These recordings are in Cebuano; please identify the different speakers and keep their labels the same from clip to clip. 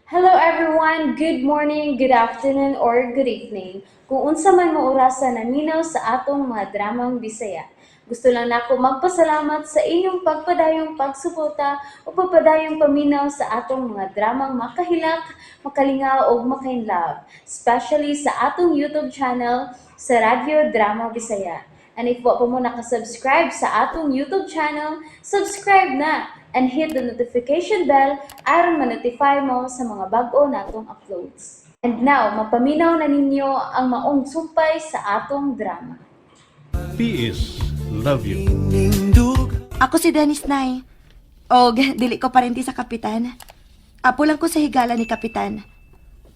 Speaker 1: Hello everyone! Good morning, good afternoon, or good evening. Kung unsa man mo orasa naminaw sa atong mga dramang Bisaya. Gusto lang nako magpasalamat sa inyong pagpadayong pagsuporta o pagpadayong paminaw sa atong mga dramang makahilak, makalingaw ug makainlove, especially sa atong YouTube channel sa Radyo Drama Bisaya. And if wa pa mo nakasubscribe sa atong YouTube channel, subscribe na and hit the notification bell aron ma-notify mo sa mga bag-o natong uploads. And now, mapaminaw na ninyo ang maong sumpay sa atong drama.
Speaker 2: PS Love you.
Speaker 3: Ako si Dennis, Nay. Og dili ko parente sa kapitan. Apo lang ko sa higala ni kapitan.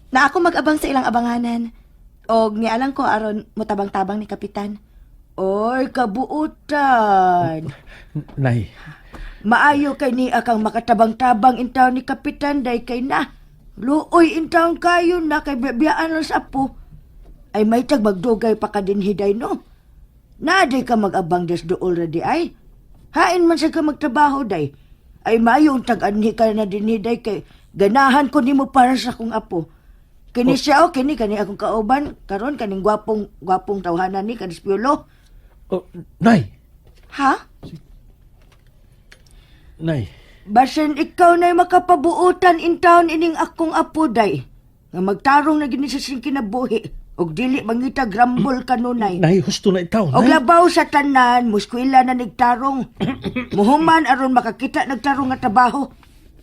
Speaker 3: Na ako mag-abang sa ilang abanganan. Og nialang ko aron motabang-tabang ni kapitan.
Speaker 4: Oy, kabuutan.
Speaker 5: Nay,
Speaker 4: Maayo kay ni akang makatabang-tabang intaw ni Kapitan day kay na. Luoy intaw kayo na kay biyaan lang sa apo. Ay may tag magdugay pa ka din hiday no. Na day ka mag-abang des dool ra di ay. Hain man sa ka magtrabaho day. Ay maayo untag anhi ka na din hiday kay ganahan ko nimo para sa akong apo. Kini siya o kini kani akong kauban karon kaning gwapong gwapong tawhanan ni kanis Piolo.
Speaker 5: Oh, Nay,
Speaker 3: Ha?
Speaker 5: Nay.
Speaker 4: Basin ikaw na'y makapabuotan in town ining akong apo day. Nga magtarong na gini sa sing kinabuhi. Og dili mangita grumble kanunay.
Speaker 5: Nay, husto na itaw,
Speaker 4: Og
Speaker 5: Nay.
Speaker 4: labaw sa tanan, muskwila na nigtarong. Muhuman aron makakita nagtarong nga trabaho.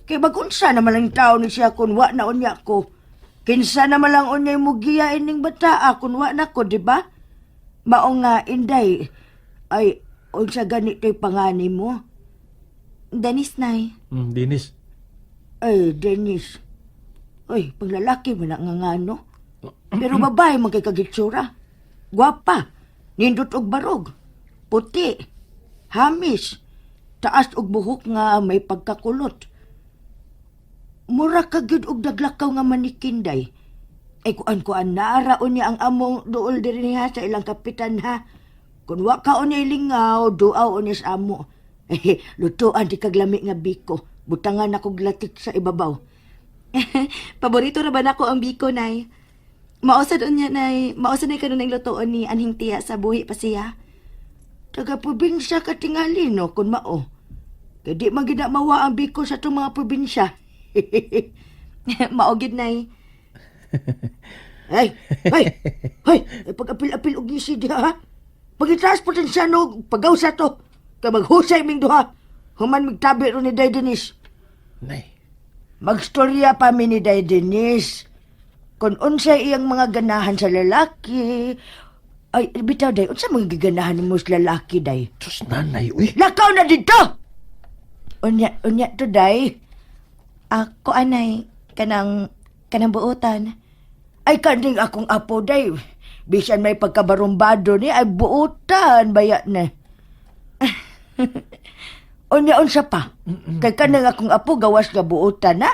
Speaker 4: Kay magunsa naman lang taon ni siya kun wa na unya ko. Kinsa naman lang unya'y mugiya ining bataa kun wa na ko, di ba? Mao nga, Inday, ay, unsa ganito'y pangani mo?
Speaker 3: Dennis, Nay.
Speaker 5: Dennis.
Speaker 4: Ay, Dennis. Ay, panglalaki man na nga ngano. Pero babae man kay kagitsura. Gwapa. Nindot og barog. Puti. Hamis. Taas og buhok nga may pagkakulot. Mura ka gyud og daglakaw nga manikinday. Ay kuan-kuan naaraon niya ang among duol diri ha sa ilang kapitan ha. Kun wa ka unya lingaw, duaw unya sa amo. Eh, lutuan di kaglami nga biko. Butangan ako glatik sa ibabaw.
Speaker 3: Paborito ra ba nako ang biko, Nay? Mao sad unya, Nay. Mao sad nay kanunay lutoon ni anhing tiya sa buhi pa siya.
Speaker 4: Taga probinsya ka tingali no kun mao. Kay di man gid na mawa ang biko sa itong mga probinsya.
Speaker 3: Mao gyud, Nay.
Speaker 4: Ay, ay, ay, ay pag-apil-apil og ngisi diha ha. Pag-itaas potensyano, pagaw sa to. Kay maghusay ming duha. Human migtabi ro ni Day Denise.
Speaker 5: Nay.
Speaker 4: Magstorya pa mi ni Day Denise. Kung unsay iyang mga ganahan sa lalaki, ay, bitaw day, unsa mga giganahan nimo sa lalaki day?
Speaker 5: Diyos, nanay, uy.
Speaker 4: Lakaw na dito! Unya, unya to day.
Speaker 3: Ako anay kanang buotan.
Speaker 4: Ay kaning akong apo day. Bisan may pagkabarumbado ni ay buutan baya na. Unya unsa pa? Kay kanang akong apo gawas nga buutan na.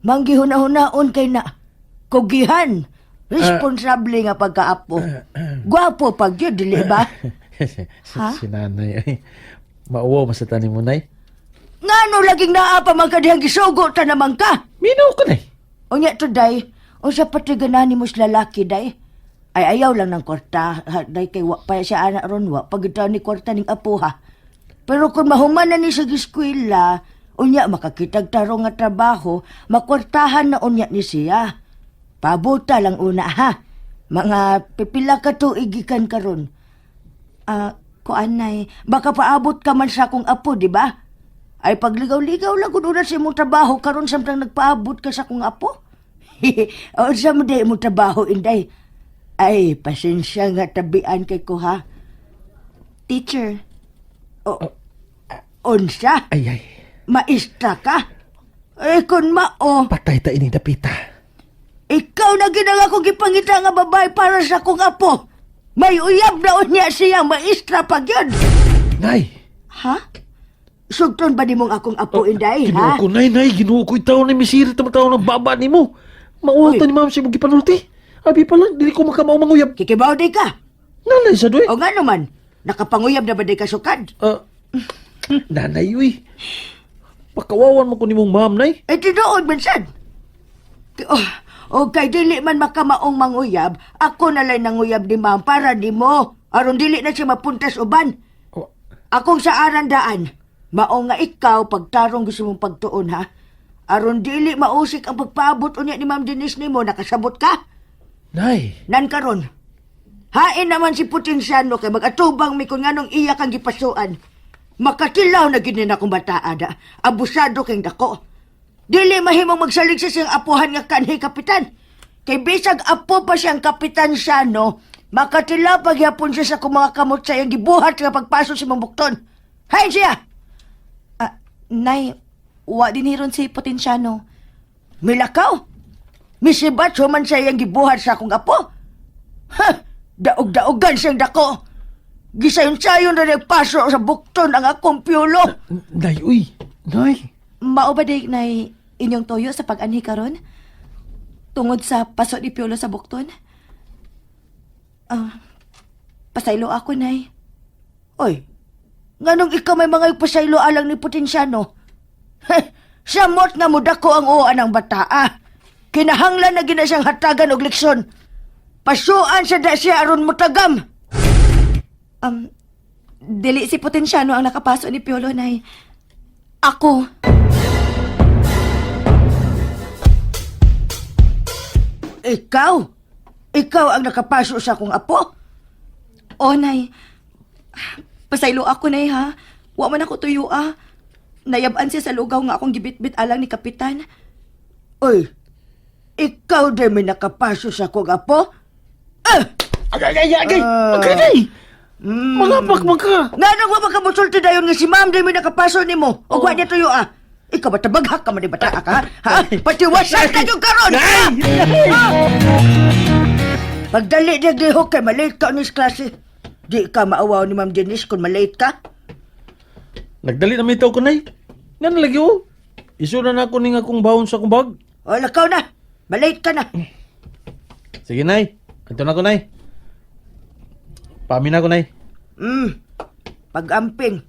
Speaker 4: Manggihuna-hunaon kay na. Kugihan. Responsable nga pagkaapo. Gwapo pag yun, dili ba?
Speaker 3: Ha?
Speaker 5: Si nanay, ay. Mauwaw masatanin mo, Nay.
Speaker 4: Ngano laging naa pa man ka dihang gisugo ta naman ka?
Speaker 5: Minaw ka, Nay.
Speaker 4: Unya to day, unsa pa to'y ganahan nimo sa lalaki day? Ay ayaw lang ng kwarta, ha, day kay wa pa siya ana ron wa pagitaw ni kwarta ning apo ha. Pero kung mahuman na ni sa eskwela, unya makakitag tarong nga trabaho, makwartahan na unya ni siya. Pabuta lang una ha. Mga pipila ka tuig gikan karon.
Speaker 3: Ah, kuan, Nay.
Speaker 4: Baka paabot ka man sa akong apo, di ba? Ay pagligaw-ligaw lang kung una sa imong trabaho karon samtang nagpaabot ka sa akong apo. O sa mo day imong trabaho, Inday. Ay, pasensya nga tabian kay ko ha.
Speaker 3: Teacher.
Speaker 4: O, unsa?
Speaker 5: Ay, ay.
Speaker 4: Maistra ka? Eh, kung mao,
Speaker 5: Patay ta ining dapita.
Speaker 4: ikaw na ginang akong gipangita nga babae para sa akong apo. May uyab na unya siya, maistra pa gyud.
Speaker 5: Nay.
Speaker 3: Ha?
Speaker 4: Sugton ba nimong akong apo, Inday,
Speaker 5: Ginoo
Speaker 4: ha?
Speaker 5: ko, Nay, Nay. Ginoo ko itaw na misiri tama tao ng baba nimo. Mauwaw ta ni ma'am sa imong gipanulti. Abi pa lang, dili ko makamao manguyab.
Speaker 4: Kikibaw day ka.
Speaker 5: Nanay sa doy.
Speaker 4: O nga naman, nakapanguyab na ba day kasukad?
Speaker 5: Ah, nanay, uy. Pakawawan mo ko nimong ma'am, Nay.
Speaker 4: Eh, tinuod man sad. Oh, okay, dili man makamaong manguyab, ako na lang nanguyab ni ma'am para nimo. Aron dili na siya mapuntas uban.
Speaker 5: Oh,
Speaker 4: Akong sa arandaan, mao nga ikaw pagtarong gusto mong pagtuon ha. Aron dili mausik ang pagpaabot unya ni Ma'am Denise nimo, nakasabot ka?
Speaker 5: Nay.
Speaker 4: Nan karon. Hain naman si Putinsyano kay mag-atubang mi kung nganong iya kang gipasuan. Makatilaw na gid ni akong bataa da. Abusado kay dako. Dili mahimong magsalig sa siyang apuhan nga kanhi kapitan. Kay bisag apo pa siyang kapitan siya no, makatilaw pagyapon siya sa akong mga kamot sa iyang gibuhat nga pagpaso sa imong bukton. Hain siya!
Speaker 3: Ah, Nay, wa din hiron si Potensyano.
Speaker 4: Milakaw! Misibat man sa iyang gibuhat sa akong apo. Ha! Daog-daogan siyang dako. Gisayon-sayon na nagpaso sa bukton ang akong piyulo.
Speaker 5: Nay, uy. Nay.
Speaker 3: Mao ba day, Nay, inyong toyo sa pag-anhi karon? Tungod sa paso ni Piolo sa bukton? Ah, pasaylo ako, Nay.
Speaker 4: Oy, nganong ikaw may mga pasaylo alang ni Potensyano? Heh, samot nga mo dako ang uwan ng bataa. Kinahanglan na gina siyang hatagan og leksyon. Pasuan sa da siya aron mutagam.
Speaker 3: Dili si Potensyano ang nakapaso ni Piolo, Nay. Ako.
Speaker 4: Ikaw? Ikaw ang nakapaso sa akong apo?
Speaker 3: O, Nay. Pasaylo ako, Nay, ha? Wa man ako tuyo, ah. Nayab-an siya sa lugaw nga akong gibitbit alang ni Kapitan.
Speaker 4: Oy, ikaw din may nakapaso sa akong apo? Ah!
Speaker 5: Agay, agay, agay.
Speaker 4: Ah.
Speaker 5: Agay, nay. Mga man ka.
Speaker 4: Nga nang wa makamusulti dayon nga si ma'am din may nakapaso nimo. O wa niya tuyo ah. Ikaw ba tabaghak ka man ni bata ka? Ha? Patiwasan ka yung karon.
Speaker 5: Nay!
Speaker 4: Ha? Pagdali niya lihok kay malate ka ni klase. Di ka maawaw ni Ma'am Denise kung malate ka.
Speaker 5: Nagdali na may tao ko, Nay. Nga na lagi, oh. Isura na ako ning akong baon sa akong bag.
Speaker 4: O lakaw na. Malate ka na.
Speaker 5: Sige, Nay. Anto na ko, Nay. Pamin na ko, Nay.
Speaker 4: Pag-amping.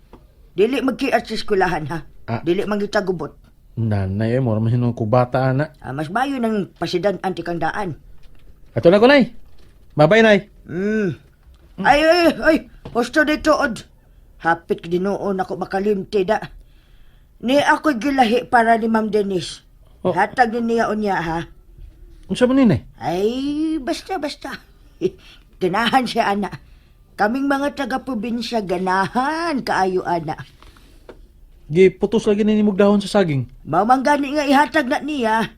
Speaker 4: Dili magkiat sa eskwelahan ha.
Speaker 5: Ah.
Speaker 4: Dili mangitagubot.
Speaker 5: Nanay, eh, mura man hinong kubata, ana.
Speaker 4: Ah, mas mayo ng pasidan anti kang daan.
Speaker 5: Ato na ko, Nay. Bye-bye, Nay.
Speaker 4: Ay, ay, ay, husto dito, od. Hapit dinuon ako makalimti da. Ni ako gilahi para ni Ma'am Denise.
Speaker 5: Oh.
Speaker 4: Hatag ni niya unya, ha?
Speaker 5: Unsa man ni, Nay?
Speaker 4: Ay, basta, basta. Ganahan siya, ana. Kaming mga taga-probinsya, ganahan kaayo, ana.
Speaker 5: Giputos lagi ni nimog dahon sa saging.
Speaker 4: Mamanggani nga ihatag na niya.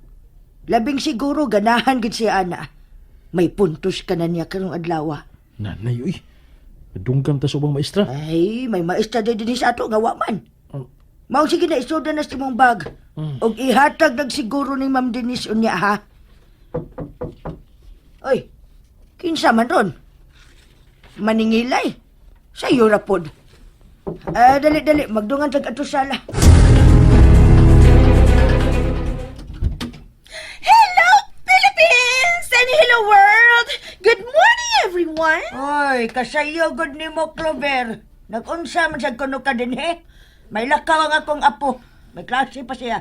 Speaker 4: Labing siguro, ganahan gid siya, ana. May puntos ka na niya karong adlaw.
Speaker 5: Nanay, uy. Nadunggan ta sa ubang maestra.
Speaker 4: Ay, may maestra din dinhi sa ato nga wa man.
Speaker 5: Oh.
Speaker 4: Mao sige na isuda na sa imong bag. Og ihatag nagsiguro ni Ma'am Denise unya ha. Oy, kinsa man ron? Maningilay. Sayo ra pod. Ah, dali dali magdungan tag ato sala.
Speaker 6: Hello, Philippines! And hello, world! Good morning, everyone!
Speaker 4: Oy, kasayo gud nimo Clover. Nagunsa man sad kuno ka dinhi? May lakaw ang akong apo. May klase pa siya.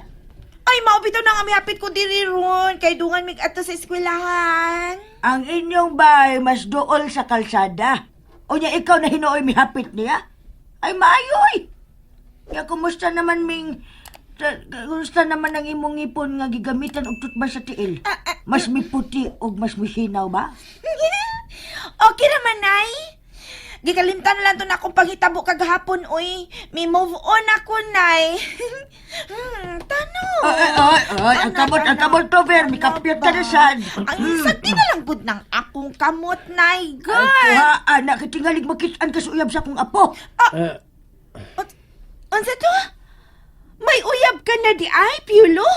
Speaker 6: Ay, mao bitaw na nga mihapit ko diri ron. Kay dungan mig ato sa eskwelahan.
Speaker 4: Ang inyong bay mas duol sa kalsada. Unya ikaw na hinuoy mihapit niya. Ay maayoy. Ya kumusta naman ming kumusta naman ang imong ngipon nga gigamitan og toothbrush sa tiil? Mas miputi og mas mihinaw ba?
Speaker 6: Okay naman, Nay. Gikalimtan na lang to na akong panghitabo kagahapon, uy. May move on ako, Nay. Tano.
Speaker 4: Ay, ay, ay, ang
Speaker 6: Ano,
Speaker 4: kamot, ang
Speaker 6: ano?
Speaker 4: kamot, Clover.
Speaker 6: Ano
Speaker 4: Mikapyot ka
Speaker 6: ba?
Speaker 4: na sad.
Speaker 6: Ang sakti na lang gud ng akong kamot, Nay.
Speaker 4: Ay,
Speaker 6: Good.
Speaker 4: kuha, anak, kitingalig makitaan ka sa uyab sa akong apo.
Speaker 5: Eh,
Speaker 6: Unsa to? May uyab ka na di ay, Piolo?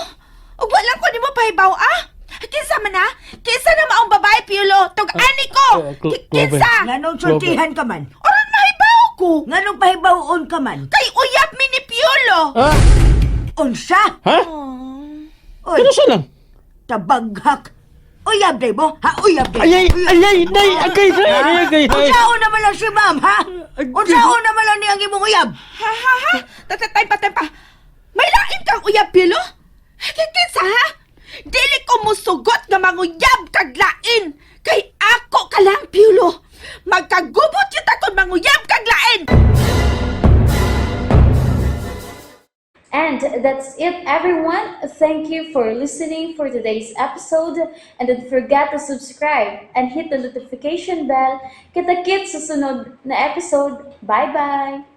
Speaker 6: Ug wala ko nimo pahibaw ah? Kinsa man ah? Kinsa na maong babae, Piolo? Tug-ani ko!
Speaker 5: Clover.
Speaker 6: Kinsa?
Speaker 4: Nganong sultihan ka man?
Speaker 6: Oron mahibaw ko!
Speaker 4: Nganong pahibawon ka man?
Speaker 6: Kay uyab mi ni Piolo!
Speaker 5: ah,
Speaker 4: Unsa?
Speaker 5: ha?
Speaker 4: Oy,
Speaker 5: Kano sa lang?
Speaker 4: tabaghak. Uyab day mo? Ha, uyab day.
Speaker 5: Ay, ay, ay, ay, nay, agay, nay, ay, agay, nay.
Speaker 4: Unsaon naman lang si ma'am, ha? Unsaon naman lang niya ang imong uyab?
Speaker 6: Ha ha ha! Tatatay pa, tay pa! May lain kang uyab, Piolo? Kinsa ha? Dili ko mo musugot nga manguyab kag lain. Kay ako ka lang, Piolo. Magkagubot kita kung manguyab kag lain.
Speaker 1: And that's it, everyone. Thank you for listening for today's episode. And don't forget to subscribe and hit the notification bell. Kita-kits sa sunod na episode. Bye-bye!